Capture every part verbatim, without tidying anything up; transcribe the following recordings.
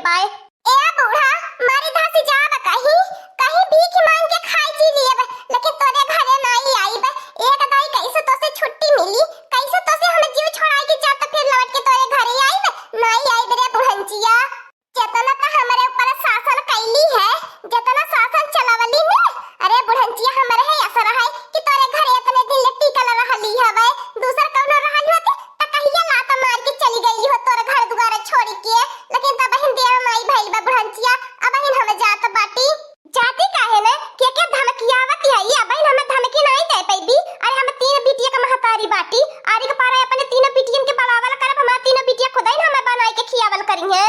पाए। ए बूढ़ा, मरी धासी जाब कहीं, कहीं भीख मांग के खाई जी लियब, लेकिन तोरे घरे नाई आईब। एक दाई कैसे तोसे छुट्टी मिली, कैसे तोसे हम जीव छोड़ाई के जात फिर लौट के तोरे घरे आईब? नाई आईब रे बुढ़ंचिया। जेतना त हमरे ऊपर शासन कैली है, जेतना शासन चलावली ने, अरे बुढ़ंचिया हमरे है असर है कि तोरे घरे इतने दिन ले टिकल रहली हवे, दूसर कौनो रहल होती त कहिया लात मार के चली गई हो तोर घर दुआर छोड़ के। लेकिन तब बहिन देर नाई भइल बा बुढ़ंचिया, अब बहिन हम जात बाटी। जाती काहे ने? के के धमकियावत है? ई अब बहिन हमें धमकी नाई दे पैबी। अरे हम तीन बिटिया के महतारी बाटी, आरी के पारा अपने तीनों बिटियन के बलावल करब, हमार तीनों बिटिया खुद ही हमें बनाई के खियावल करी है।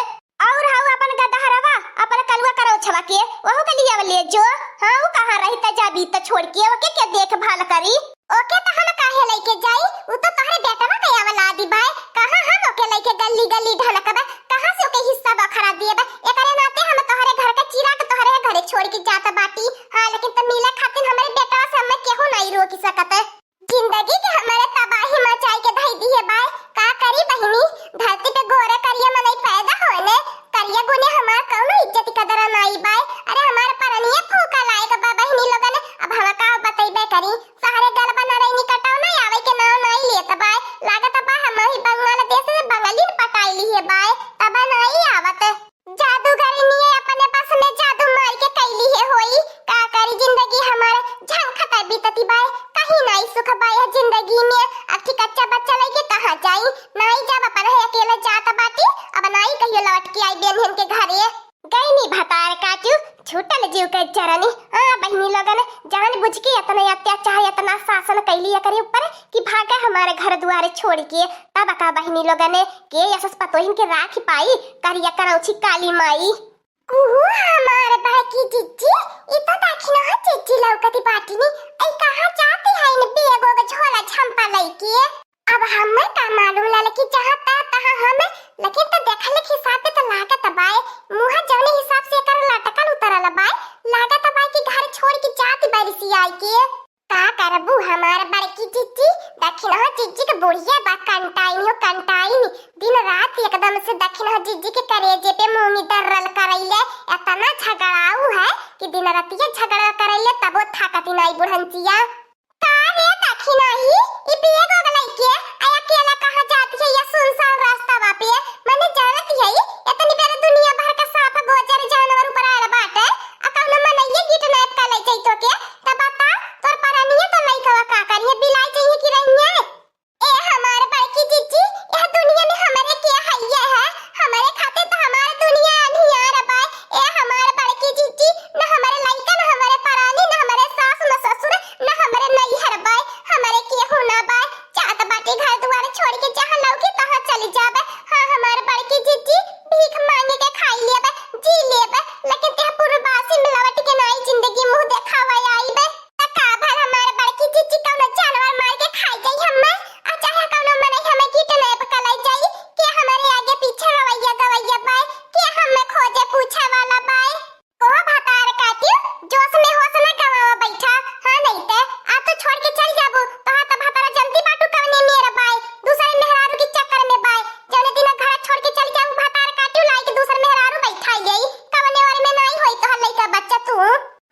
और हऊ अपन गदहरवा, अपन कलुआ करौछवा के, वहू के लियावल ले जो। हाँ, ऊ कहाँ रही त जाबी त छोड़ के, ओके के देखभाल करी? ओके त हम काहे लइके जाई? उ तो तोहरे बेटवा के औलादी बाय। कहाँ हम ओके लइके गली गली ढनकबे? कहाँ से ओके हिस्सा बखरा दिएबे? एकरे नाते हम तोहरे घर के चिराग तोहरे घरे छोड़ के जात बाटी। हाँ, लेकिन त मिले खातिर हमरे बेटवा से हमें केहू नहीं रोक सकत। जिंदगी के हमरे तबाही मचाई के धई दिए बाय। का करी बहिनी, धरती पे गोरे करिया मनई पैदा होए ने, करिया गुने हमार कौनो इज्जत कदर नाई बाय। अरे हमार परनिये फूका लायक बा बहिनी लोगन, अब हम का बतइबे करी। सहरे गल बना रही कटाव नहीं आवे के नाव नाई लेत बाय। लागत बा हम ही बंगाल देश से बंगालिन पटाई ली है बाय, तब नाई आवत। जादूगरनिये अपने बस में जादू मार के कैली है होई। का करी जिंदगी हमार झंखत बीतती बाय, कहीं नाई सुख बाय जिंदगी में। अब ठीक कच्चा बच्चा लइके कहाँ जाई? नाई जब अपन है अकेले जात बाटी, अब नाई कहियो लौट के आई बेनहन के घरे। गईनी भतार काटू, छूटल जीव के चरनी। हाँ बहिनी लोगन, जान बुझ के इतना अत्याचार, इतना शासन कैली एकरे ऊपर कि भागा हमारे घर दुआरे छोड़ के। तब का बहिनी लोगन के यसस पतोहिन के राख पाई, करिया करौछी काली माई। कुहू हमार बड़की जिज्जी, ई तो दखिनहा जिज्जी लौकती बाटिनी। ऐ कहाँ जाती है इन बेगो के झोला झंपा लइके? अब हमें का मालूम लाल कि जहाँ तह तहाँ हम, लेकिन तो देखल के हिसाब से तो लागत बाय, मुँह जौने हिसाब से एकर लटकल उतरल बाय, लागत बाय कि घर छोड़ के जात बारिस आई के। का करबू हमार बड़की जिज्जी, दखिनहा जिज्जी के बुढ़िया बा कंटाइन हो कंटाइन, दिन रात एकदम से दखिनहा जिज्जी के करेजे पे मूंगी दर्रल करैले, इतना झगड़ाऊ है कि दिन रतिया झगड़ा करैले तबो थाकती नाई बुढ़ंचिया। का रे दखिनही, ई बेग ओग लइके आ अकेला कहाँ जात है या सुनसान रास्ता बा पे? मने जानत है, इतनी बेर दुनिया भर का साफ गोजर जानवर ऊपर आयल बाटे, आ कौनो मनइये किडनैप कर ले जाई तोके, त बता, तोर परानिया तो लइकवा का करिए, बिलाए चाहिए कि रहिए? ए हमार बड़की जिज्जी, यह दुनिया में हमरे के हइये है, हमरे खातिर तो हमार दुनिया अन्हियार बाय। ए हमार बड़की जिज्जी, न हमरे लइका, न हमरे परानी, न हमरे सास, न ससुर, न हमरे नैहर बाय, हमरे केहू ना बाय। जात बाटी घर दुआर छोड़ के जहाँ लौकी तहाँ चली जाबे। हाँ हमार बड़की जिज्जी, भीख मांगे के खाई लेबे, जी लेबे, लेकिन तेह पुरबासी में लौट के नाई जिंदगी मुँह देखावे आईबे। त का भल हमार बड़की जिज्जी कौनो जानवर मार के खाई जाई हम्मे, आ चाहे कौनो मनई हमें किडनैप कर ले जाई, के हमरे आगे पीछे रवैया गवैया बाय, के हमें खोजे पूछे वाला बाय। कोह भतार काटियो, जोश में होश ना गवावा बैठा, हाँ नहीं ते आ तो छोड़ के चल जाबू, तोहा त भतारा जनती बाटू कवने मेर बाय, दूसरे मेहरारू के चक्कर में बाय, जौने दिन घर छोड़ के चल जाबू भतार काटियो लाई के दूसर मेहरारू बैठा गई, कवने ओर में नाई होई तोहर लइका बच्चा तू।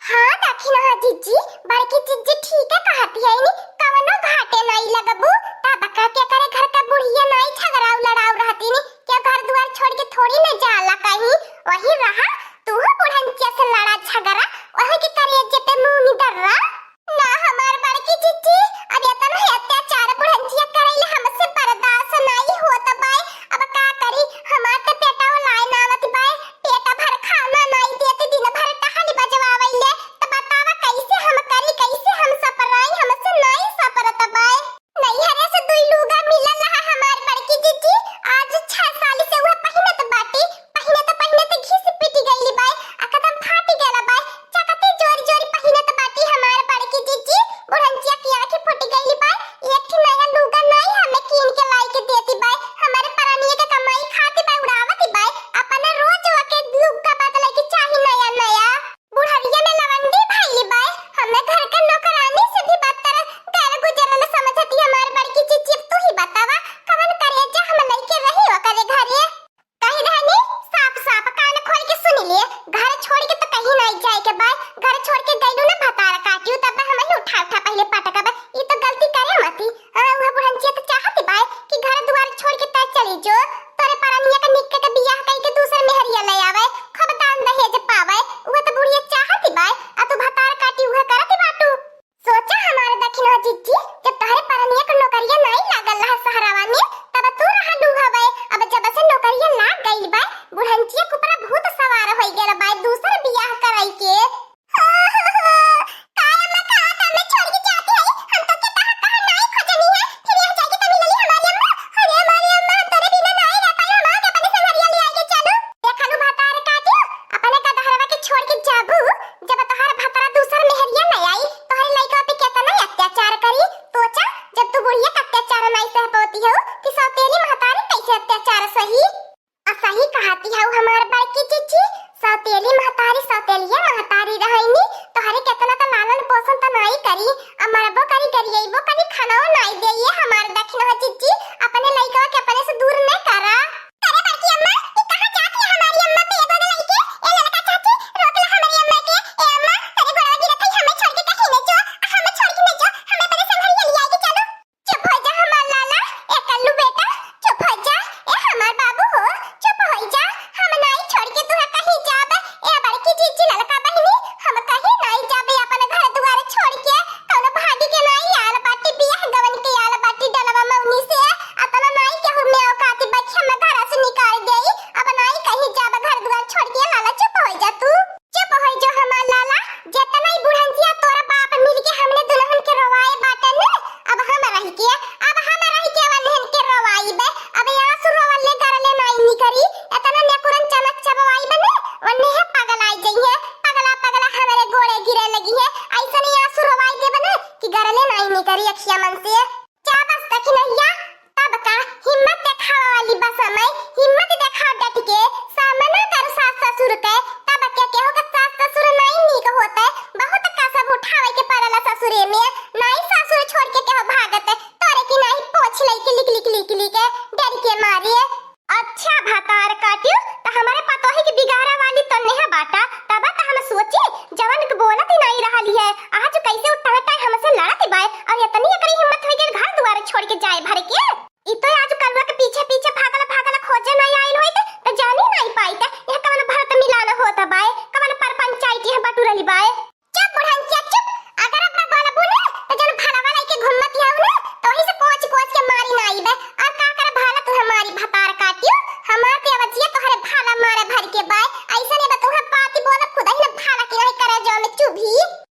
हाँ दखिनहा जिज्जी, बड़की जिज्जी ठीक है कहती है नी, कवनो घाटे नाई लगबू, तब का के करे घर का बुढ़िया नाई झगड़ाऊ लड़ाऊ रहती नी, के घर दुआर छोड़ के थोड़ी न जाला कहीं, वही रहा, तू हो बुढ़ंचिया से लड़ा झगड़ा, वही के करेजे पे मूंगी दर्रा। ना हमार बड़की जिज्जी, अब इतना ही अत्याचार बुढ़ंचिया करैले हमसे बर्दाश्त नाई होत बाय, अब का करी, हमार त पेटवा लाए ना आवत बाय, पेट भर खाना नाई देत, दिन भर टहली बजवावैले, त बतावा कैसे हम करी, कैसे हम सपराई, हमसे नाई ले पटकब, ई तो गलती करे मती। हाँ, उहे बुढ़ंचिया तो चाहती बाय कि घर दुआर छोड़ के तय चली जो, तोरे परनिया के निक्के के बियाह कई के दूसर मेहरिया ले आवे, खूब दान दहेज पावे, उहे तो बुढ़िया चाहती बाय, आ तू भतार काटी उहे करती बाटू। सोचा हमारे दखिनवा जिज्जी, जब तोहरे परनिया के नौकरिया नाई लागल रहा सहरावा में, तब तू रहलू हवे, अब जब से नौकरिया लाग गइल बाय, बुढ़ंचिया के ऊपर भूत सवार होई गेल बाय, दूसर बियाह कराई के। काय अम्मा, कहा था मैं छोड़ के जाती है? हम तो के कहा, कहा नाई खोजनी है, फिर यहाँ जाके तो मिलली हमारी अम्मा। अरे हमारी अम्मा, हम तोरे बिना नाई रह पाई, हम आके अपने संगरिया ले आएंगे, चलो। देखलू भतार काटियो, अपने गदहरवा के छोड़ के जाबू, जब तोहार भतारा दूसर मेहरिया ले आई, तोहरे लइका पे केतना अत्याचार करी। सोचा, जब तू बुढ़िया का अत्याचार नाई सह पाती हो, कि सौतेली महतारी कैसे अत्याचार सही? आ सही कहती हऊ हमार बड़की जिज्जी, सौतेली महतारी सौतेलिया महतारी रहइनी, तोहरे केतना त लालन पोषण त नाई करी, आ मरबो करी, गरियइबो करी, खानाओ नाई देइए हमार दखिनवा जिज्जी, अपने लइकवा के अपने से दूर न करा। अरे बड़की अम्मा, ई कहाँ जात है हमारी अम्मा पे ये दोनों लइके? ए ललका चाची, रोक ला हमारी अम्मा के। ए अम्मा, तोरे गोड़वा गिरत है, हमें छोड़ के कहीं न जो, हमें छोड़ के न जो, हमें अपने संग लिया के चलो। चुप हो जा हमार लाला, ए कल्लू बेटा, चुप हो जा, ए हमार बाबू हो, चुप हो जा, हम नाई छोड़ के तुहा कहीं जाब, ए बड़की जीजी ललका बहिनी, हम कहीं नाई जाब अपन घर दुआर छोड़ के, कौनो भागी के नाई आल बाटी, बियाह गवन के आल बाटी डलवा मौनी से, अतना नाई केहू में औकात बा कि हम घर से निकाल देई, अब नाई कहीं जाब घर दुआर छोड़ के, लाला चुप हो जा तू। चुप होइ जो हमार लाला, जेतना ई बुढ़ंचिया तोरा बाप मिल के हमने दुल्हन के रोवाए बाटे ने, अब हम रहि के, अब हम रहि के वन्हन के रोवाइब। अब आंसू रोवले गरले नाई निकरी, एतना नेकुरन चनक चबवाइब ने, वन्हे पगलाइ जइहे, पगला पगला हमरे गोड़े गिरे लगिहे। अइसने आंसू रोवाइ देब ने कि गरले नाई निकरी अखिया मन से। जा बस दखिनहिया, तब का हिम्मत देखावा वाली बा समय, हिम्मत देखाव डट के, सामना कर सास ससुर के, तब के केहू के सास ससुर नाई नीक होते, बहुत कसब उठावे के पड़ला ससुरे में, नाई ससुर छोड़ के केहू भागत, तोरे की नाई पोछ लइके लिक लिक लिक लिक डर के मारे। अच्छा भतार काटियो, त हमरे पतोही के बिगाड़ा वाली तो नेहा बाटा, तब त हम सोची, जवन के बोलत ही नाई रहली है, आज कैसे उठावे टाइम हमसे लड़त बाय, और इतनी एकरी हिम्मत होइ गइल घर दुआर छोड़ के जाए भर के। ई तो आज कलुआ के पीछे पीछे भागल भागल खोजे नाई आइल होइत, त जानी नाई पाइत, यह कवन भरत मिलान होत बाय, कवन पर पंचायती है बटुरली बाय। चुप बुढ़ंचिया चुप, अगर अब बोलबू ने, त जन भड़वा लइके घूमत हऊ ने, त वही से कोच कोच के मारी नाई बे, और का करे भाला तू हमारी भतार काटियो, हमार ते अवजिया तोहरे भाला मारे भर के बाय, ऐसा नहीं बा तोहरे बाती बोलब खुद ही ना भाला की नहीं करे जो में चुभी।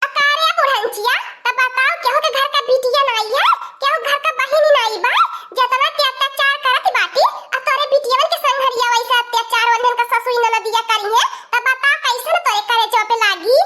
अकारे बुढ़ंचिया, त बताओ केहू के घर का बिटिया नाई है, केहू घर का बहिनी नाई बा, जतना ते अत्याचार करत बाटी, आ तोरे बिटियवन के संघरिया वैसे अत्याचार वंदन का ससुई ननदिया करी है, त बताओ कैसे न तोरे करे जो पे लागी।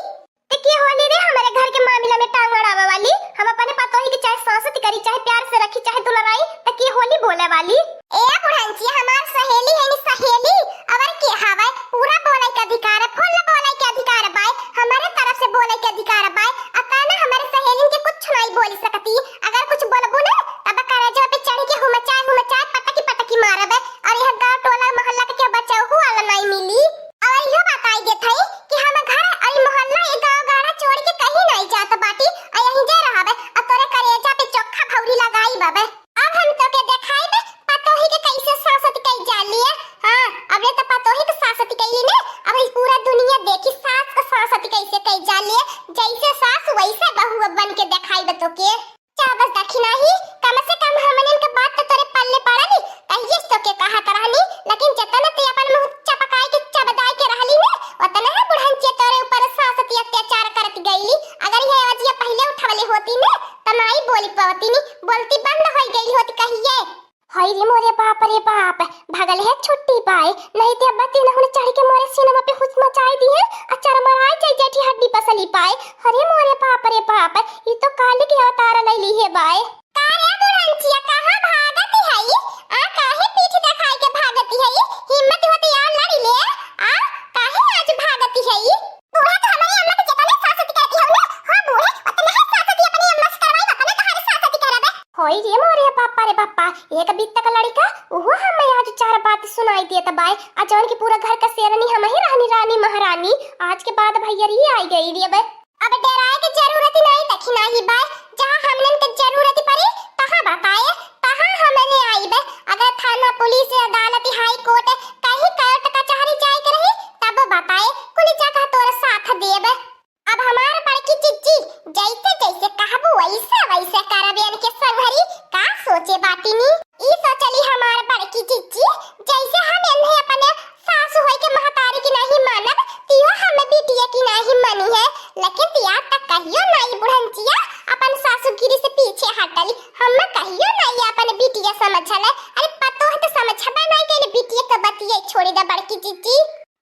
त के होली रे हमरे घर के मामला में टांग अड़ावे वाली? हम अपने पतोही के चाहे सांसत करी, चाहे प्यार से रखी, चाहे दुलराई, त के होली बोले वाली? ए बुढ़ंची, हमार सहेली है नी सहेली, अवर के हवे, पूरा बोले के अधिकार है, फुल बोले के अधिकार बाय, हमारे तरफ से बोले के अधिकार बाय। अतः ना हमारे सहेलिन के कुछ नहीं बोल सकती, अगर कुछ बोलबू ना तब करेजा पे चढ़ के हुमचाए हुमचाए पटकी पटकी मारबे, और यह गांव टोला मोहल्ला के केहू बचाऊ वाला नहीं मिली। और यह बताई देत हई कि हम घर और मोहल्ला, ये गांव गाड़ा छोड़ के कहीं नहीं जात बाटी, आ यहीं जे रहबे, आ तोरे करेजा पे चोखा भौरी लगाई बबे। अब हम तोके देखाइबे पतोही के कैसे सासत कई जालिए। हाँ, अब ये तो पतोही के सासत कई ने, अब ई पूरा दुनिया देखी सास के सासत कैसे कई जालिए। जैसे सास वैसे बहू अब बन के देखाइबे तोके। चाबस दखिनाही, कम से कम हमनन के बात तो तोरे पल्ले पड़ल ही, कहिए तो के कहत रहनी, लेकिन जतना ते अपन मुंह चपकाए के चबदाए के रहली ने, उतना है बुढ़ंचिया तोरे ऊपर सासती अत्याचार करत गईली। अगर ये आवाजिया पहले उठवले होती ने, त नाई बोली पावती नी, बोलती बंद होई गई होती कहिए। हाय रे मोरे बाप रे बाप, भगल है छुट्टी पाए, नहीं ते अब्बा तीन हुन चढ़ के मोरे सीनवा पे हुच मचाई दी है, आ चरमराई जाई जेठी हड्डी पसली पाए। अरे मोरे बाप रे बाप, ई तो काली के अवतार लैली है बाय। का रे बुढ़ंचिया, कहाँ भागत हई? आ काहे पीठ देखाई के भागत हई? हिम्मत होती आ लड़ी ले, आ काहे आज भागत हई? बूढ़ा तो हमारी अम्मा के जितने सासती करती हऊ ना, हो बूढ़े, उतने ही सासती अपनी अम्मा से करवाई, अपने तोहारी सासती करबे। होई रे मोरे बापा रे बापा, एक बीत तक लड़का, उहो हमें आज चार बात सुनाई देत बाय, आ जौन की पूरा घर का शेरनी हम ही रहनी रानी महारानी, आज के बाद भैया री आई गई रे बे। अब डेराए के जरूरत ही नहीं, दखिनाही बाय, जा ऐसा वैसे करबेन के संघरी का सोचे बाटिनी? ई सोचली हमार बड़की जिज्जी, जैसे हम एन्हे अपने सासु होई के महतारी की नहीं मानब, तियो हम बिटिया की नहीं मानी है। लेकिन तिया तक कहियो नहीं बुढ़ंचिया अपन सासुगिरी से पीछे हटली। हम कहियो नहीं अपन बिटिया समझल है। अरे पतोह तो समझबे नहीं कैले, बिटिया के बतिये छोड़ी दे बड़की जिज्जी।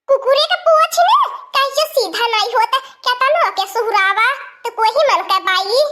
कुकुरे के पूछ न कहियो सीधा नहीं होत, केतनो के सुहरावा तो कोई मन का बाई।